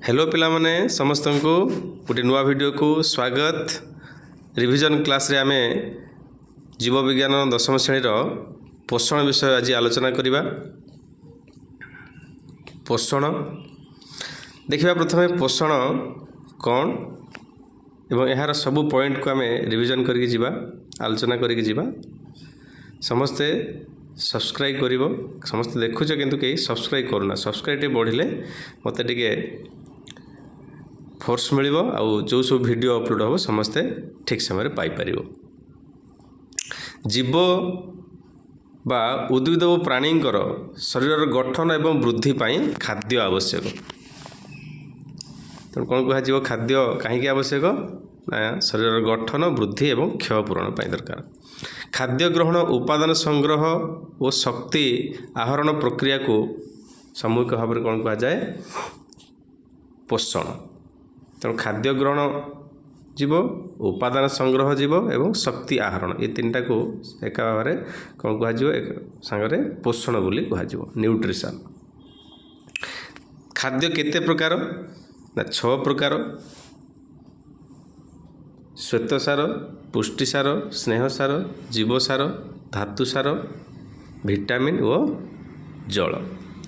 Hello ପିଲାମାନେ, ସମସ୍ତଙ୍କୁ ଗୋଟେ ନୂଆ ଭିଡ଼ିଓକୁ ସ୍ୱାଗତ। ରିଭିଜନ୍ କ୍ଲାସ୍ରେ ଆମେ ଜୀବବିଜ୍ଞାନ ଦଶମ ଶ୍ରେଣୀର ପୋଷଣ ବିଷୟ ଆଜି ଆଲୋଚନା କରିବା। ପୋଷଣ ଦେଖିବା ପ୍ରଥମେ, ପୋଷଣ କ'ଣ ଏବଂ ଏହାର ସବୁ ପଏଣ୍ଟକୁ ଆମେ ରିଭିଜନ୍ କରିକି ଯିବା, ଆଲୋଚନା କରିକି ଯିବା। ସମସ୍ତେ ସବସ୍କ୍ରାଇବ୍ କରିବ। ସମସ୍ତେ ଦେଖୁଛ କିନ୍ତୁ କେହି ସବସ୍କ୍ରାଇବ୍ କରୁନା। ସବସ୍କ୍ରାଇବ୍ ଟିକେ ବଢ଼ିଲେ ମୋତେ ଟିକେ ଫୋର୍ସ ମିଳିବ ଆଉ ଯେଉଁ ସବୁ ଭିଡ଼ିଓ ଅପଲୋଡ଼ ହେବ ସମସ୍ତେ ଠିକ୍ ସମୟରେ ପାଇପାରିବ। ଜୀବ ବା ଉଦ୍ଭିଦ ଓ ପ୍ରାଣୀଙ୍କର ଶରୀରର ଗଠନ ଏବଂ ବୃଦ୍ଧି ପାଇଁ ଖାଦ୍ୟ ଆବଶ୍ୟକ। ତେଣୁ କ'ଣ କୁହାଯିବ? ଖାଦ୍ୟ କାହିଁକି ଆବଶ୍ୟକ ନା ଶରୀରର ଗଠନ, ବୃଦ୍ଧି ଏବଂ କ୍ଷୟ ପୂରଣ ପାଇଁ ଦରକାର। ଖାଦ୍ୟ ଗ୍ରହଣ, ଉପାଦାନ ସଂଗ୍ରହ ଓ ଶକ୍ତି ଆହରଣ ପ୍ରକ୍ରିୟାକୁ ସାମୂହିକ ଭାବରେ କ'ଣ କୁହାଯାଏ? ପୋଷଣ। ତେଣୁ ଖାଦ୍ୟ ଗ୍ରହଣ ଯିବ, ଉପାଦାନ ସଂଗ୍ରହ ଯିବ ଏବଂ ଶକ୍ତି ଆହରଣ, ଏ ତିନିଟାକୁ ଏକା ଭାବରେ କ'ଣ କୁହାଯିବ? ଏକ ସାଙ୍ଗରେ ପୋଷଣ ବୋଲି କୁହାଯିବ, ନ୍ୟୁଟ୍ରିସନ୍। ଖାଦ୍ୟ କେତେ ପ୍ରକାର ନା 6 ପ୍ରକାର। ଶ୍ୱେତସାର, ପୁଷ୍ଟିସାର, ସ୍ନେହସାର, ଜୀବସାର, ଧାତୁସାର, ଭିଟାମିନ୍ ଓ ଜଳ।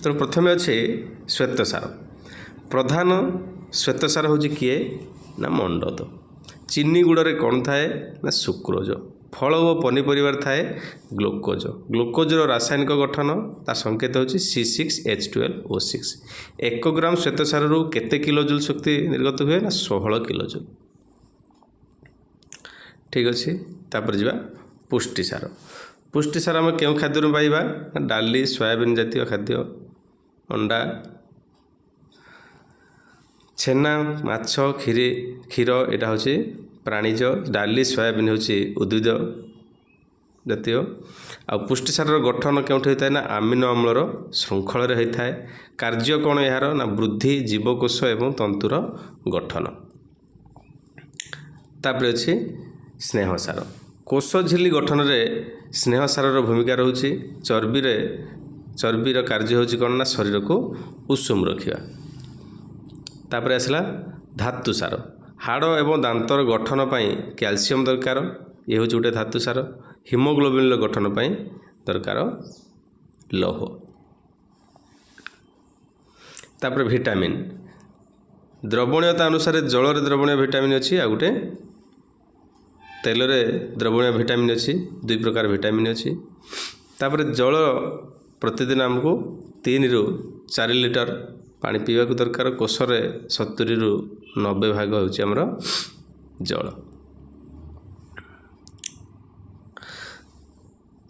ତେଣୁ ପ୍ରଥମେ ଅଛି ଶ୍ୱେତସାର। ପ୍ରଧାନ ଶ୍ୱେତସାର ହେଉଛି କିଏ ନା ମଣ୍ଡଦ। ଚିନି ଗୁଡ଼ରେ କ'ଣ ଥାଏ ନା ସୁକ୍ରୋଜ। ଫଳ ଓ ପନିପରିବାରେ ଥାଏ ଗ୍ଲୁକୋଜ। ଗ୍ଲୁକୋଜର ରାସାୟନିକ ଗଠନ, ତା ସଂକେତ ହେଉଛି C6H12O6। 1 ଗ୍ରାମ ଶ୍ୱେତସାରରୁ କେତେ କିଲୋଜୁଲ ଶକ୍ତି ନିର୍ଗତ ହୁଏ ନା 16 କିଲୋଜୁଲ। ଠିକ୍ ଅଛି, ତାପରେ ଯିବା ପୁଷ୍ଟିସାର। ପୁଷ୍ଟିସାର ଆମେ କେଉଁ ଖାଦ୍ୟରୁ ପାଇବା ନା ଡାଲି, ସୋୟାବିନ୍ ଜାତୀୟ ଖାଦ୍ୟ, ଅଣ୍ଡା, ଛେନା, ମାଛ, କ୍ଷୀର ଏଇଟା ହେଉଛି ପ୍ରାଣୀଜ। ଡାଲି, ସୋୟାବିନ୍ ହେଉଛି ଉଦ୍ଭିଦ ଜାତୀୟ। ଆଉ ପୁଷ୍ଟିସାରର ଗଠନ କେଉଁଠି ହୋଇଥାଏ ନା ଆମିନୋ ଅମ୍ଳର ଶୃଙ୍ଖଳରେ ହୋଇଥାଏ। କାର୍ଯ୍ୟ କ'ଣ ଏହାର ନା ବୃଦ୍ଧି, ଜୀବକୋଷ ଏବଂ ତନ୍ତୁର ଗଠନ। ତାପରେ ଅଛି ସ୍ନେହସାର। କୋଷ ଝିଲ୍ଲି ଗଠନରେ ସ୍ନେହସାରର ଭୂମିକା ରହୁଛି। ଚର୍ବିର କାର୍ଯ୍ୟ ହେଉଛି କ'ଣ ନା ଶରୀରକୁ ଉଷୁମ ରଖିବା। ତାପରେ ଆସିଲା ଧାତୁସାର। ହାଡ଼ ଏବଂ ଦାନ୍ତର ଗଠନ ପାଇଁ କ୍ୟାଲସିୟମ ଦରକାର, ଇଏ ହେଉଛି ଗୋଟେ ଧାତୁସାର। ହିମୋଗ୍ଲୋବିନ୍ର ଗଠନ ପାଇଁ ଦରକାର ଲୌହ। ତାପରେ ଭିଟାମିନ୍। ଦ୍ରବଣୀୟତା ଅନୁସାରେ ଜଳରେ ଦ୍ରବଣୀୟ ଭିଟାମିନ୍ ଅଛି, ଆଉ ଗୋଟେ ତେଲରେ ଦ୍ରବଣୀୟ ଭିଟାମିନ୍ ଅଛି। ଦୁଇ ପ୍ରକାର ଭିଟାମିନ୍ ଅଛି। ତାପରେ ଜଳ ପ୍ରତିଦିନ ଆମକୁ 3ରୁ 4 ଲିଟର ପାଣି ପିଇବାକୁ ଦରକାର। କୋଷରେ 70ରୁ 90 ଭାଗ ହେଉଛି ଆମର ଜଳ।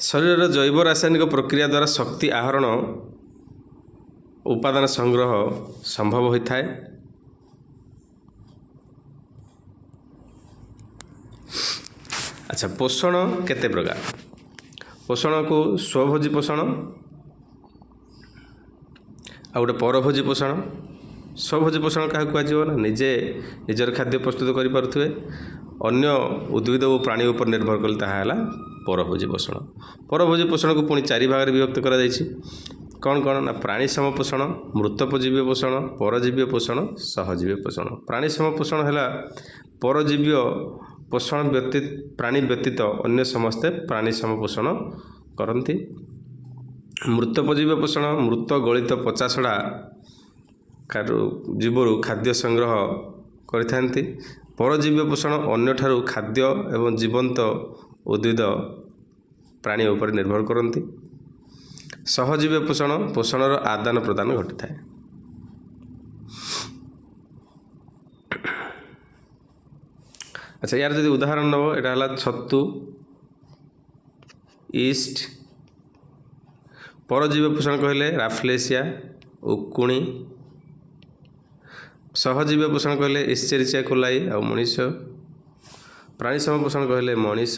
ଶରୀରର ଜୈବ ରାସାୟନିକ ପ୍ରକ୍ରିୟା ଦ୍ୱାରା ଶକ୍ତି ଆହରଣ, ଉପାଦାନ ସଂଗ୍ରହ ସମ୍ଭବ ହୋଇଥାଏ। ଆଚ୍ଛା, ପୋଷଣ କେତେ ପ୍ରକାର? ପୋଷଣକୁ ସ୍ୱଭୋଜୀ ପୋଷଣ ଆଉ ଗୋଟେ ପରଭୋଜୀ ପୋଷଣ। ସ୍ୱଭୋଜୀ ପୋଷଣ କାହାକୁ କୁହାଯିବ ନା ନିଜେ ନିଜର ଖାଦ୍ୟ ପ୍ରସ୍ତୁତ କରିପାରୁଥିବେ। ଅନ୍ୟ ଉଦ୍ଭିଦ ଓ ପ୍ରାଣୀ ଉପରେ ନିର୍ଭର କଲେ ତାହା ହେଲା ପରଭୋଜୀ ପୋଷଣ। ପରଭୋଜୀ ପୋଷଣକୁ ପୁଣି 4 ଭାଗରେ ବିଭକ୍ତ କରାଯାଇଛି। କ'ଣ କ'ଣ ନା ପ୍ରାଣୀ ସମ ପୋଷଣ, ମୃତୋପଜୀବୀୟ ପୋଷଣ, ପରଜୀବୀୟ ପୋଷଣ, ସହଜୀବୀୟ ପୋଷଣ। ପ୍ରାଣୀ ସମ ପୋଷଣ ହେଲା ପରଜୀବୀୟ ପୋଷଣ ବ୍ୟତୀତ, ପ୍ରାଣୀ ବ୍ୟତୀତ ଅନ୍ୟ ସମସ୍ତେ ପ୍ରାଣୀ ସମ ପୋଷଣ କରନ୍ତି। ମୃତୋପଜୀବୀୟ ପୋଷଣ, ମୃତ ଗଳିତ ପଚାସଢ଼ା ଜୀବରୁ ଖାଦ୍ୟ ସଂଗ୍ରହ କରିଥାନ୍ତି। ପରଜୀବୀୟ ପୋଷଣ ଅନ୍ୟଠାରୁ ଖାଦ୍ୟ ଏବଂ ଜୀବନ୍ତ ଉଦ୍ଭିଦ ପ୍ରାଣୀ ଉପରେ ନିର୍ଭର କରନ୍ତି। ସହଜୀବୀୟ ପୋଷଣ, ପୋଷଣର ଆଦାନ ପ୍ରଦାନ ଘଟିଥାଏ। ଆଚ୍ଛା, ୟାର ଯଦି ଉଦାହରଣ ନେବ, ଏଇଟା ହେଲା ଛତୁ, ଇଷ୍ଟ। ପରଜୀବୀ ପୋଷଣ କହିଲେ ରାଫ୍ଲେସିଆ, ଉକୁଣି। ସହଜୀବୀ ପୋଷଣ କହିଲେ ଇଶ୍ଚେରିଚିଆ କୋଲାଇ ଆଉ ମଣିଷ। ପ୍ରାଣୀ ସମ ପୋଷଣ କହିଲେ ମଣିଷ,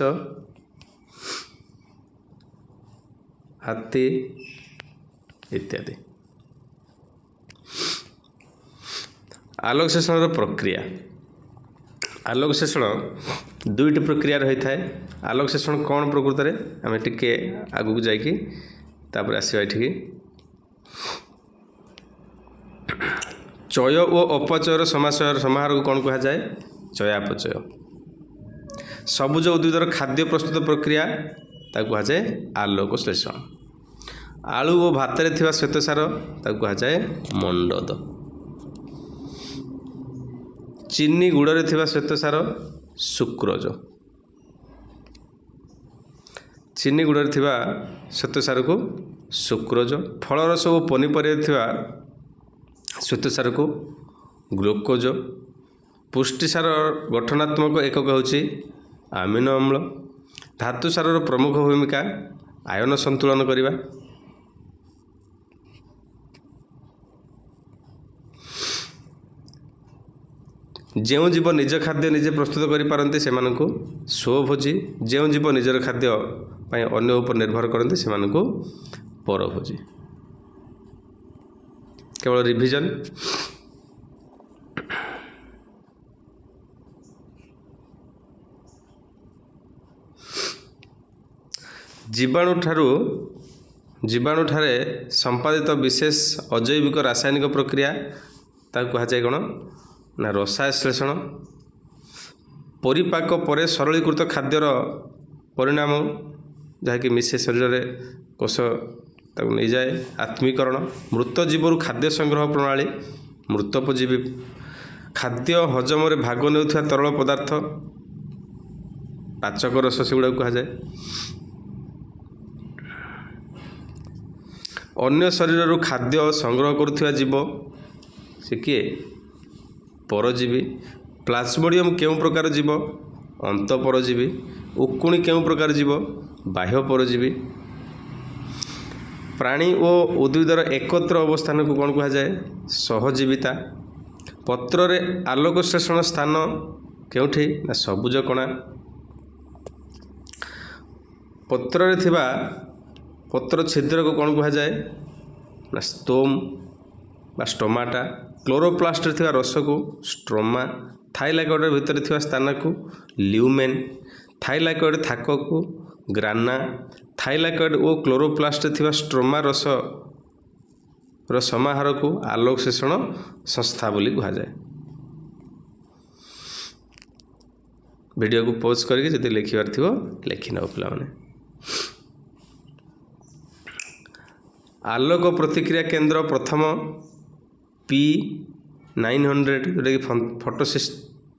ହାତୀ ଇତ୍ୟାଦି। ଆଲୋକ ଶୋଷଣର ପ୍ରକ୍ରିୟା। ଆଲୋକ ଶୋଷଣ ଦୁଇଟି ପ୍ରକ୍ରିୟାରେ ହୋଇଥାଏ। ଆଲୋକ ଶୋଷଣ କ'ଣ ପ୍ରକୃତରେ ଆମେ ଟିକେ ଆଗକୁ ଯାଇକି ତାପରେ ଆସିବା ଏଠିକି। ଚୟ ଓ ଅପଚୟର ସମାହାରକୁ କ'ଣ କୁହାଯାଏ? ଚୟାପଚୟ। ସବୁଜ ଉଦ୍ଭିଦର ଖାଦ୍ୟ ପ୍ରସ୍ତୁତ ପ୍ରକ୍ରିୟା ତାକୁ କୁହାଯାଏ ଆଲୋକ ଶ୍ଳେଷଣ। ଆଳୁ ଓ ଭାତରେ ଥିବା ଶ୍ୱେତସାର ତାକୁ କୁହାଯାଏ ମଣ୍ଡଦ। ଚିନି ଗୁଡ଼ରେ ଥିବା ଶ୍ୱେତସାର ସୁକ୍ରୋଜ। ଚିନି ଗୁଡ଼ରେ ଥିବା ଶ୍ୱେତସାରକୁ ସୁକ୍ରୋଜ। ଫଳରସ ଓ ପନିପରିବାରେ ଥିବା ଶ୍ୱେତସାରକୁ ଗ୍ଲୁକୋଜ। ପୁଷ୍ଟିସାର ଗଠନାତ୍ମକ ଏକକ ହେଉଛି ଆମିନୋ ଅମ୍ଳ। ଧାତୁସାରର ପ୍ରମୁଖ ଭୂମିକା ଆୟନ ସନ୍ତୁଳନ କରିବା। ଯେଉଁ ଜୀବ ନିଜ ଖାଦ୍ୟ ନିଜେ ପ୍ରସ୍ତୁତ କରିପାରନ୍ତି ସେମାନଙ୍କୁ ସ୍ୱଭୋଜୀ, ଯେଉଁ ଜୀବ ନିଜର ଖାଦ୍ୟ ପାଇଁ ଅନ୍ୟ ଉପରେ ନିର୍ଭର କରନ୍ତି ସେମାନଙ୍କୁ ପରଭୋଜୀ। କେବଳ ରିଭିଜନ। ଜୀବାଣୁଠାରେ ସମ୍ପାଦିତ ବିଶେଷ ଅଜୈବିକ ରାସାୟନିକ ପ୍ରକ୍ରିୟା ତାକୁ କୁହାଯାଏ କ'ଣ ନା ରସାଶ୍ଳେଷଣ। ପରିପାକ ପରେ ସରଳୀକୃତ ଖାଦ୍ୟର ପରିଣାମ ଯାହାକି ମିଶେ ଶରୀରରେ କୋଷ ତାକୁ ନେଇଯାଏ ଆତ୍ମୀକରଣ। ମୃତ ଜୀବରୁ ଖାଦ୍ୟ ସଂଗ୍ରହ ପ୍ରଣାଳୀ ମୃତୋପଜୀବୀ। ଖାଦ୍ୟ ହଜମରେ ଭାଗ ନେଉଥିବା ତରଳ ପଦାର୍ଥ ପାଚକ ରସ ସେଗୁଡ଼ାକୁ କୁହାଯାଏ। ଅନ୍ୟ ଶରୀରରୁ ଖାଦ୍ୟ ସଂଗ୍ରହ କରୁଥିବା ଜୀବ ସେ କିଏ? ପରଜୀବୀ। ପ୍ଲାଜମୋଡିୟମ କେଉଁ ପ୍ରକାର ଜୀବ? ଅନ୍ତଃପରଜୀବୀ। ଉକୁଣି କେଉଁ ପ୍ରକାର ଜୀବ? ବାହ୍ୟ ପରଜୀବୀ। ପ୍ରାଣୀ ଓ ଉଦ୍ଭିଦର ଏକତ୍ର ଅବସ୍ଥାନକୁ କ'ଣ କୁହାଯାଏ? ସହଜୀବିତା। ପତ୍ରରେ ଆଲୋକ ଶ୍ଳେଷଣ ସ୍ଥାନ କେଉଁଠି? ନା ସବୁଜ କଣା। ପତ୍ରରେ ଥିବା ପତ୍ର ଛିଦ୍ରକୁ କ'ଣ କୁହାଯାଏ? ନା ସ୍ତୋମ ବା ଷ୍ଟୋମାଟା। କ୍ଲୋରୋପ୍ଲାଷ୍ଟରେ ଥିବା ରସକୁ ଷ୍ଟ୍ରୋମା। ଥାଇଲାକଏଡ୍ ଭିତରେ ଥିବା ସ୍ଥାନକୁ ଲ୍ୟୁମେନ୍। ଥାଇଲାକଏଡ୍ ଥାକକୁ ଗ୍ରାନା। ଥାଇଲାକଏଡ୍ ଓ କ୍ଲୋରୋପ୍ଲାଷ୍ଟରେ ଥିବା ଷ୍ଟ୍ରୋମା ରସର ସମାହାରକୁ ଆଲୋକ ଶ୍ଳେଷଣ ସଂସ୍ଥା ବୋଲି କୁହାଯାଏ। ଭିଡ଼ିଓକୁ ପୋଜ୍ କରିକି ଯଦି ଲେଖିବାର ଥିବ ଲେଖିନେବ ପିଲାମାନେ। ଆଲୋକ ପ୍ରତିକ୍ରିୟା କେନ୍ଦ୍ର ପ୍ରଥମ P900 ଯେଉଁଟାକି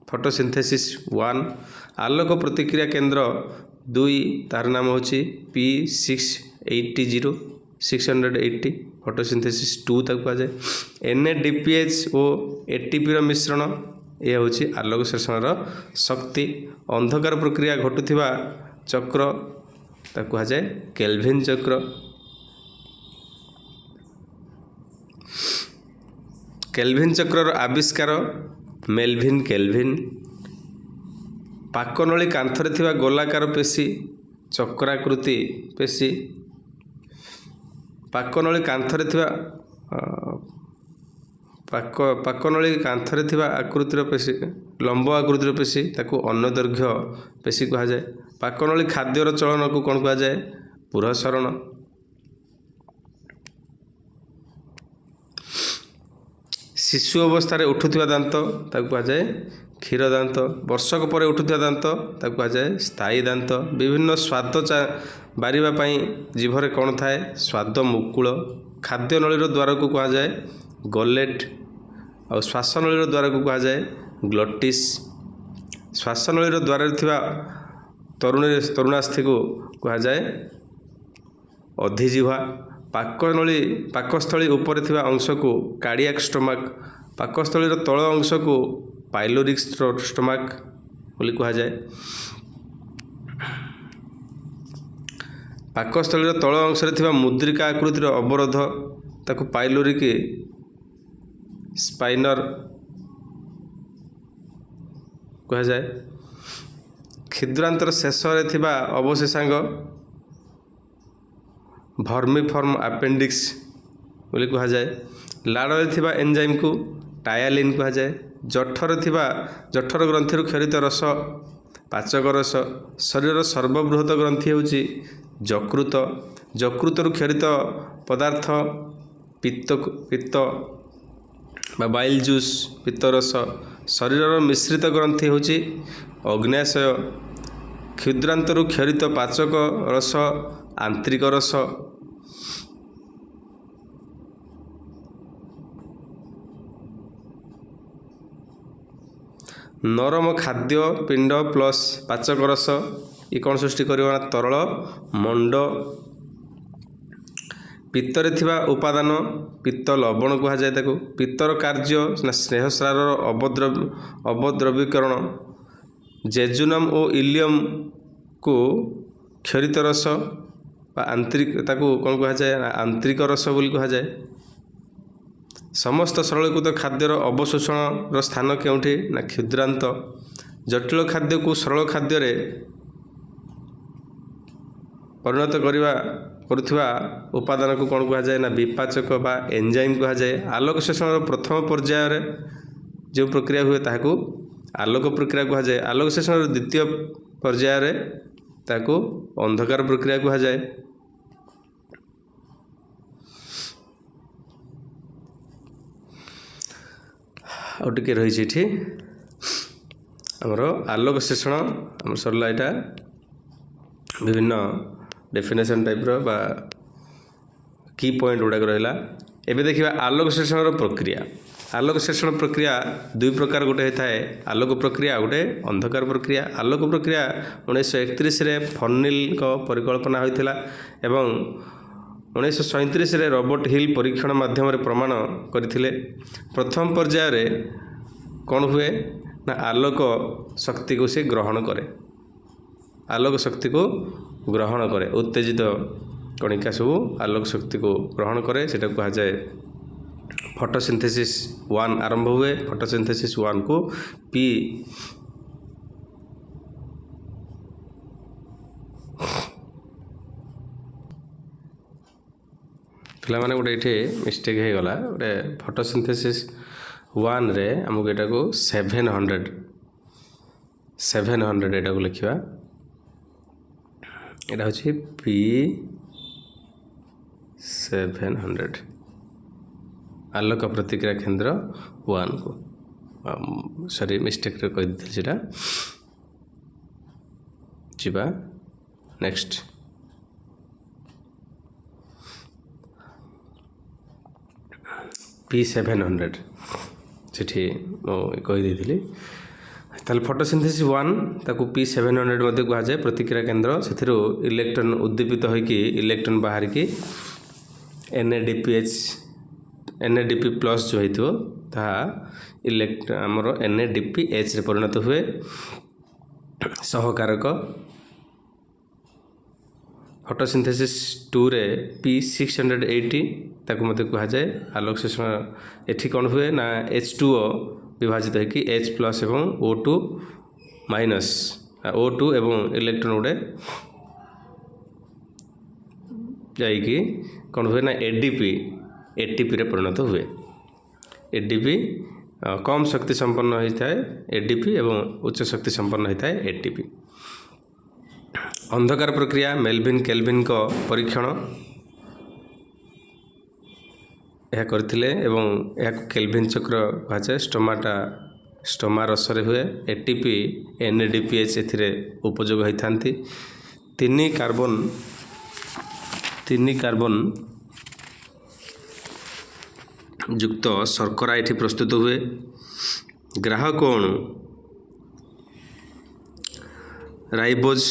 ଫଟୋସିନ୍ଥେସିସ୍ 1। ଆଲୋକ ପ୍ରତିକ୍ରିୟା କେନ୍ଦ୍ର 2 ତାର ନାମ ହେଉଛି P680 680 photosynthesis 2 ତାକୁ କୁହାଯାଏ। NADPH ଓ ATPର ମିଶ୍ରଣ ଏହା ହେଉଛି ଆଲୋକ ଶ୍ଳେଷଣର ଶକ୍ତି। ଅନ୍ଧକାର ପ୍ରକ୍ରିୟା ଘଟୁଥିବା ଚକ୍ର ତାକୁ କୁହାଯାଏ କେଲଭିନ୍ ଚକ୍ର। କେଲଭିନ୍ ଚକ୍ରର ଆବିଷ୍କାର ମେଲଭିନ୍ କେଲଭିନ୍। ପାକନଳୀ କାନ୍ଥରେ ଥିବା ଗୋଲାକାର ପେଶୀ ଚକ୍ରାକୃତି ପେଶୀ। ପାକନଳୀ କାନ୍ଥରେ ଥିବା ପାକନଳୀ କାନ୍ଥରେ ଥିବା ଆକୃତିର ପେଶୀ ଲମ୍ବ ଆକୃତିର ପେଶୀ ତାକୁ ଅନ୍ୟଦୈର୍ଘ୍ୟ ପେଶୀ କୁହାଯାଏ। ପାକନଳୀ ଖାଦ୍ୟର ଚଳନକୁ କ'ଣ କୁହାଯାଏ? ପୁରଃସରଣ। ଶିଶୁ ଅବସ୍ଥାରେ ଉଠୁଥିବା ଦାନ୍ତ ତାକୁ କୁହାଯାଏ କ୍ଷୀର ଦାନ୍ତ। ବର୍ଷକ ପରେ ଉଠୁଥିବା ଦାନ୍ତ ତାକୁ କୁହାଯାଏ ସ୍ଥାୟୀ ଦାନ୍ତ। ବିଭିନ୍ନ ସ୍ୱାଦ ବାରିବା ପାଇଁ ଜିଭରେ କ'ଣ ଥାଏ? ସ୍ୱାଦ ମୁକୁଳ। ଖାଦ୍ୟ ନଳୀର ଦ୍ୱାରକୁ କୁହାଯାଏ ଗଲେଟ୍। ଆଉ ଶ୍ୱାସନଳୀର ଦ୍ୱାରକୁ କୁହାଯାଏ ଗ୍ଲଟିସ୍। ଶ୍ୱାସନଳୀର ଦ୍ୱାରରେ ଥିବା ତରୁଣାସ୍ଥିକୁ କୁହାଯାଏ ଅଧିଜିହ୍ୱା। ପାକସ୍ଥଳୀ ଉପରେ ଥିବା ଅଂଶକୁ କାର୍ଡ଼ିଆକ୍ ଷ୍ଟୋମାକ୍। ପାକସ୍ଥଳୀର ତଳ ଅଂଶକୁ ପାଇଲୋରିକ୍ ଷ୍ଟୋମାକ୍ ବୋଲି କୁହାଯାଏ। ପାକସ୍ଥଳୀର ତଳ ଅଂଶରେ ଥିବା ମୁଦ୍ରିକା ଆକୃତିର ଅବରୋଧ ତାକୁ ପାଇଲୋରିକ୍ ସ୍ପାଇନର କୁହାଯାଏ। କ୍ଷୁଦ୍ରାନ୍ତର ଶେଷରେ ଥିବା ଅବଶେଷାଙ୍ଗ ଭର୍ମିଫର୍ମ ଆପେଣ୍ଡିକ୍ସ ବୋଲି କୁହାଯାଏ। ଲାଳରେ ଥିବା ଏନଜାଇମକୁ ଟାୟାଲିନ୍ କୁହାଯାଏ। ଜଠର ଗ୍ରନ୍ଥିରୁ କ୍ଷରିତ ରସ ପାଚକ ରସ। ଶରୀରର ସର୍ବବୃହତ ଗ୍ରନ୍ଥି ହେଉଛି ଯକୃତ। ଯକୃତରୁ କ୍ଷରିତ ପଦାର୍ଥ ପିତ୍ତ। ବା ବାଇଲ୍ ଜୁସ୍, ପିତ୍ତରସ। ଶରୀରର ମିଶ୍ରିତ ଗ୍ରନ୍ଥି ହେଉଛି ଅଗ୍ନ୍ୟାଶୟ। କ୍ଷୁଦ୍ରାନ୍ତରୁ କ୍ଷରିତ ପାଚକ ରସ ଆନ୍ତ୍ରିକ ରସ। ନରମ ଖାଦ୍ୟ ପିଣ୍ଡ ପ୍ଲସ୍ ପାଚକ ରସ ଇଏ କ'ଣ ସୃଷ୍ଟି କରିବ ନା ତରଳ ମଣ୍ଡ। ପିତ୍ତରେ ଥିବା ଉପାଦାନ ପିତ୍ତ ଲବଣ କୁହାଯାଏ ତାକୁ। ପିତ୍ତର କାର୍ଯ୍ୟ ନା ସ୍ନେହସାରର ଅବଦ୍ରବୀକରଣ। ଜେଜୁନମ୍ ଓ ଇଲିୟମକୁ କ୍ଷରିତ ରସ ବା ଆନ୍ତରିକ, ତାକୁ କ'ଣ କୁହାଯାଏ ନା ଆନ୍ତ୍ରିକ ରସ ବୋଲି କୁହାଯାଏ। ସମସ୍ତ ସରଳୀକୃତ ଖାଦ୍ୟର ଅବଶୋଷଣର ସ୍ଥାନ କେଉଁଠି ନା କ୍ଷୁଦ୍ରାନ୍ତ। ଜଟିଳ ଖାଦ୍ୟକୁ ସରଳ ଖାଦ୍ୟରେ ପରିଣତ କରୁଥିବା ଉପାଦାନକୁ କ'ଣ କୁହାଯାଏ ନା ବିପାଚକ ବା ଏନଜାଇମ୍ କୁହାଯାଏ। ଆଲୋକ ଶୋଷଣର ପ୍ରଥମ ପର୍ଯ୍ୟାୟରେ ଯେଉଁ ପ୍ରକ୍ରିୟା ହୁଏ ତାହାକୁ ଆଲୋକ ପ୍ରକ୍ରିୟା କୁହାଯାଏ। ଆଲୋକ ଶୋଷଣର ଦ୍ୱିତୀୟ ପର୍ଯ୍ୟାୟରେ ତାକୁ ଅନ୍ଧକାର ପ୍ରକ୍ରିୟା କୁହାଯାଏ। ଆଉ ଟିକେ ରହିଛି ଏଠି ଆମର ଆଲୋକ ଶୋଷଣ ଆମର ସରିଲା। ଏଇଟା ବିଭିନ୍ନ ଡେଫିନେସନ୍ ଟାଇପ୍ର ବା କି ପଏଣ୍ଟ ଗୁଡ଼ାକ ରହିଲା। ଏବେ ଦେଖିବା ଆଲୋକ ଶୋଷଣର ପ୍ରକ୍ରିୟା। ଆଲୋକ ଶୋଷଣ ପ୍ରକ୍ରିୟା ଦୁଇ ପ୍ରକାର, ଗୋଟେ ହେଇଥାଏ ଆଲୋକ ପ୍ରକ୍ରିୟା, ଆଉ ଗୋଟେ ଅନ୍ଧକାର ପ୍ରକ୍ରିୟା। ଆଲୋକ ପ୍ରକ୍ରିୟା 1931ରେ ଫର୍ନିଲଙ୍କ ପରିକଳ୍ପନା ହୋଇଥିଲା ଏବଂ 1937ରେ ରବର୍ଟ ହିଲ୍ ପରୀକ୍ଷଣ ମାଧ୍ୟମରେ ପ୍ରମାଣ କରିଥିଲେ। ପ୍ରଥମ ପର୍ଯ୍ୟାୟରେ କ'ଣ ହୁଏ ନା ଆଲୋକ ଶକ୍ତିକୁ ସେ ଗ୍ରହଣ କରେ, ଆଲୋକ ଶକ୍ତିକୁ ଗ୍ରହଣ କରେ। ଉତ୍ତେଜିତ କଣିକା ସବୁ ଆଲୋକ ଶକ୍ତିକୁ ଗ୍ରହଣ କରେ, ସେଟା କୁହାଯାଏ ଫଟୋସିନ୍ଥେସିସ୍ 1 ଆରମ୍ଭ ହୁଏ। ଫଟୋସିନ୍ଥେସିସ୍ 1କୁ ପି ପିଲାମାନେ ଗୋଟେ ଏଠି ମିଷ୍ଟେକ୍ ହେଇଗଲା, ଗୋଟେ ଫଟୋସିନ୍ଥେସିସ୍ 1ରେ ଆମକୁ ଏଟାକୁ 700 ଏଟାକୁ ଲେଖିବା। ଏଇଟା ହେଉଛି ପି 700 ଆଲୋକ ପ୍ରତିକ୍ରିୟା କେନ୍ଦ୍ର 1କୁ, ସରି ମିଷ୍ଟେକ୍ରେ କହିଦେଇଥିଲି ସେଇଟା। ଯିବା ନେକ୍ସଟ। ପି 700 ସେଠି ମୁଁ କହିଦେଇଥିଲି। ତାହେଲେ ଫଟୋସିନ୍ଥେସିସ୍ 1 ତାକୁ ପି 700 ମଧ୍ୟ କୁହାଯାଏ। ପ୍ରତିକ୍ରିୟା କେନ୍ଦ୍ର, ସେଥିରୁ ଇଲେକ୍ଟ୍ରନ୍ ଉଦ୍ଦୀପିତ ହୋଇକି ଇଲେକ୍ଟ୍ରନ୍ ବାହାରିକି NADPH NADP plus ଯେଉଁ ହେଇଥିବ ତାହା ଆମର NADPHରେ ପରିଣତ ହୁଏ। ସହକାରକ ଫଟୋସିନ୍ଥେସିସ୍ 2ରେ ପି 680 ତାକୁ ମଧ୍ୟ କୁହାଯାଏ ଆଲୋକ ଶୋଷଣ। ଏଠି କ'ଣ ହୁଏ ନା H2O ବିଭାଜିତ ହୋଇକି H plus ଏବଂ O2 minus, O2 ଏବଂ ଇଲେକ୍ଟ୍ରନ୍ ଗୋଟେ ଯାଇକି କ'ଣ ହୁଏ ନା ADP ATPରେ ପରିଣତ ହୁଏ। ADP କମ୍ ଶକ୍ତି ସମ୍ପନ୍ନ ହୋଇଥାଏ ADP ଏବଂ ଉଚ୍ଚ ଶକ୍ତି ସମ୍ପନ୍ନ ହୋଇଥାଏ ATP। ଅନ୍ଧକାର ପ୍ରକ୍ରିୟା ମେଲଭିନ୍ କେଲଭିନ୍ଙ୍କ ପରୀକ୍ଷଣ ଏହା କରିଥିଲେ ଏବଂ ଏହାକୁ କେଲଭିନ୍ ଚକ୍ର କୁହାଯାଏ। ଷ୍ଟୋମା ରସରେ ହୁଏ। ATP NADPH ଏଥିରେ ଉପଯୋଗ ହୋଇଥାନ୍ତି। ତିନି କାର୍ବନ ଯୁକ୍ତ ଶର୍କରା ଏଠି ପ୍ରସ୍ତୁତ ହୁଏ। ଗ୍ରାହକ ଅଣୁ ରାଇବୋଜ୍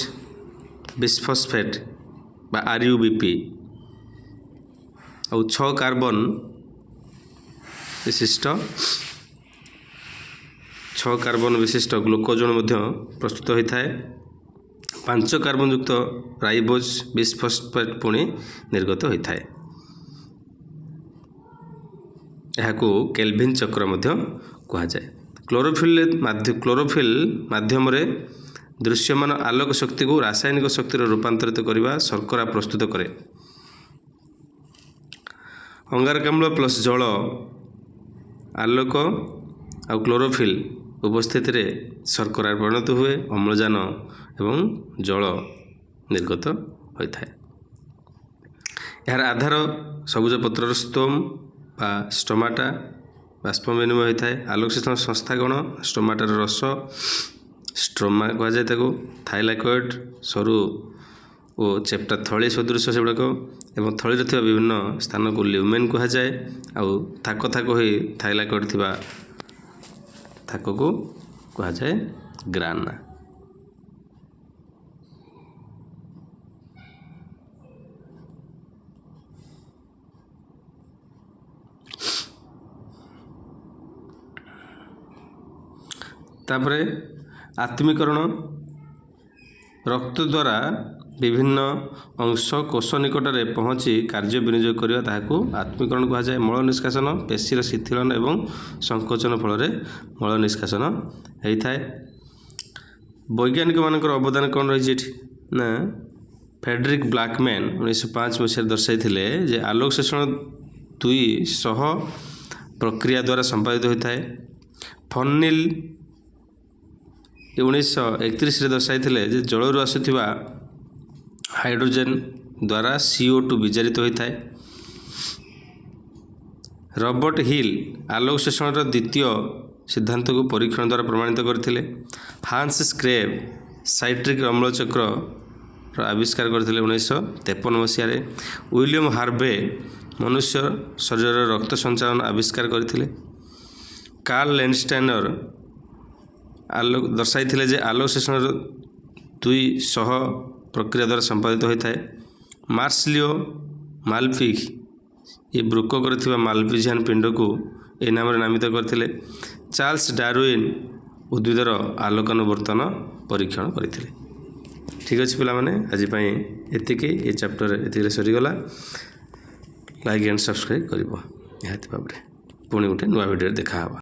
ବିସ୍ଫସଫେଟ୍ ବା RUBP ଆଉ 6 କାର୍ବନ ବିଶିଷ୍ଟ 6 କାର୍ବନ ବିଶିଷ୍ଟ ଗ୍ଲୁକୋଜ୍ ଅଣୁ ମଧ୍ୟ ପ୍ରସ୍ତୁତ ହୋଇଥାଏ। 5 କାର୍ବନ ଯୁକ୍ତ ରାଇବୋଜ୍ ବିସ୍ଫସଫେଟ୍ ପୁଣି ନିର୍ଗତ ହୋଇଥାଏ। ଏହାକୁ କେଲଭିନ୍ ଚକ୍ର ମଧ୍ୟ କୁହାଯାଏ। କ୍ଲୋରୋଫିଲ୍ ମାଧ୍ୟମରେ ଦୃଶ୍ୟମାନ ଆଲୋକ ଶକ୍ତିକୁ ରାସାୟନିକ ଶକ୍ତିରେ ରୂପାନ୍ତରିତ କରିବା ଶର୍କରା ପ୍ରସ୍ତୁତ କରେ। ଅଙ୍ଗାରକାମ୍ଳ ପ୍ଲସ୍ ଜଳ, ଆଲୋକ ଆଉ କ୍ଲୋରୋଫିଲ୍ ଉପସ୍ଥିତିରେ ଶର୍କରାରେ ପରିଣତ ହୁଏ। ଅମ୍ଳଜାନ ଏବଂ ଜଳ ନିର୍ଗତ ହୋଇଥାଏ। ଏହାର ଆଧାର ସବୁଜ ପତ୍ରର ସ୍ତୋମ ବା ଷ୍ଟୋମାଟା। ବାଷ୍ପ ବିନିମୟ ହୋଇଥାଏ। ଆଲୋକ ଶୋଷଣ ସଂସ୍ଥା କ'ଣ? ଷ୍ଟୋମାଟାର ରସ, ଷ୍ଟ୍ରୋମା କୁହାଯାଏ ତାକୁ। ଥାଇଲାକଏଡ୍ ସରୁ ଓ ଚେପ୍ଟା ଥଳି ସଦୃଶ ସେଗୁଡ଼ାକ, ଏବଂ ଥଳିରେ ଥିବା ବିଭିନ୍ନ ସ୍ଥାନକୁ ଲ୍ୟୁମେନ୍ କୁହାଯାଏ। ଆଉ ଥାକ ଥାକ ହୋଇ ଥାଇଲାକଏଡ୍ ଥିବା ଥାକକୁ କୁହାଯାଏ ଗ୍ରାନା। ତାପରେ ଆତ୍ମୀକରଣ, ରକ୍ତ ଦ୍ୱାରା ବିଭିନ୍ନ ଅଂଶ କୋଷ ନିକଟରେ ପହଞ୍ଚି କାର୍ଯ୍ୟ ବିନିଯୋଗ କରିବା ତାହାକୁ ଆତ୍ମୀକରଣ କୁହାଯାଏ। ମଳ ନିଷ୍କାସନ, ପେଶୀର ଶିଥିଳନ ଏବଂ ସଂକୋଚନ ଫଳରେ ମଳ ନିଷ୍କାସନ ହୋଇଥାଏ। ବୈଜ୍ଞାନିକମାନଙ୍କର ଅବଦାନ କ'ଣ ରହିଛି ଏଠି ନା, ଫ୍ରେଡରିକ୍ ବ୍ଲାକମ୍ୟାନ୍ 1905 ମସିହାରେ ଦର୍ଶାଇଥିଲେ ଯେ ଆଲୋକ ଶୋଷଣ 200 ପ୍ରକ୍ରିୟା ଦ୍ୱାରା ସମ୍ପାଦିତ ହୋଇଥାଏ। ଫର୍ନିଲ୍ 1931ରେ ଦର୍ଶାଇଥିଲେ ଯେ ଜଳରୁ ଆସୁଥିବା ହାଇଡ୍ରୋଜେନ୍ ଦ୍ୱାରା CO2 ବିଜାରିତ ହୋଇଥାଏ। ରବର୍ଟ ହିଲ୍ ଆଲୋକ ଶୋଷଣର ଦ୍ୱିତୀୟ ସିଦ୍ଧାନ୍ତକୁ ପରୀକ୍ଷଣ ଦ୍ୱାରା ପ୍ରମାଣିତ କରିଥିଲେ। ହାନ୍ସ ସ୍କ୍ରେବ୍ ସାଇଟ୍ରିକ୍ ଅମ୍ଳ ଚକ୍ରର ଆବିଷ୍କାର କରିଥିଲେ 1953 ମସିହାରେ। ୱିଲିୟମ ହାର୍ଭେ ମନୁଷ୍ୟ ଶରୀରର ରକ୍ତ ସଞ୍ଚାଳନ ଆବିଷ୍କାର କରିଥିଲେ। କାର୍ଲ ଲ୍ୟାଣ୍ଡଷ୍ଟାଇନର ଆଲୋକ ଦର୍ଶାଇଥିଲେ ଯେ ଆଲୋକ ଶୋଷଣର 200 ପ୍ରକ୍ରିୟା ଦ୍ୱାରା ସମ୍ପାଦିତ ହୋଇଥାଏ। ମାର୍ସଲିଓ ମାଲପିଘ୍ ଏ ବୃକକରେ ଥିବା ମାଲପିଝିଆନ୍ ପିଣ୍ଡକୁ ଏହି ନାମରେ ନାମିତ କରିଥିଲେ। ଚାର୍ଲସ ଡାରୱିନ୍ ଉଦ୍ଭିଦର ଆଲୋକାନୁବର୍ତ୍ତନ ପରୀକ୍ଷଣ କରିଥିଲେ। ଠିକ୍ ଅଛି ପିଲାମାନେ, ଆଜି ପାଇଁ ଏତିକି, ଏ ଚାପ୍ଟର ଏତିକିରେ ସରିଗଲା। ଲାଇକ୍ ଆଣ୍ଡ ସବସ୍କ୍ରାଇବ୍ କରିବ ନିହାତି ଭାବରେ। ପୁଣି ଗୋଟେ ନୂଆ ଭିଡ଼ିଓରେ ଦେଖା ହେବା।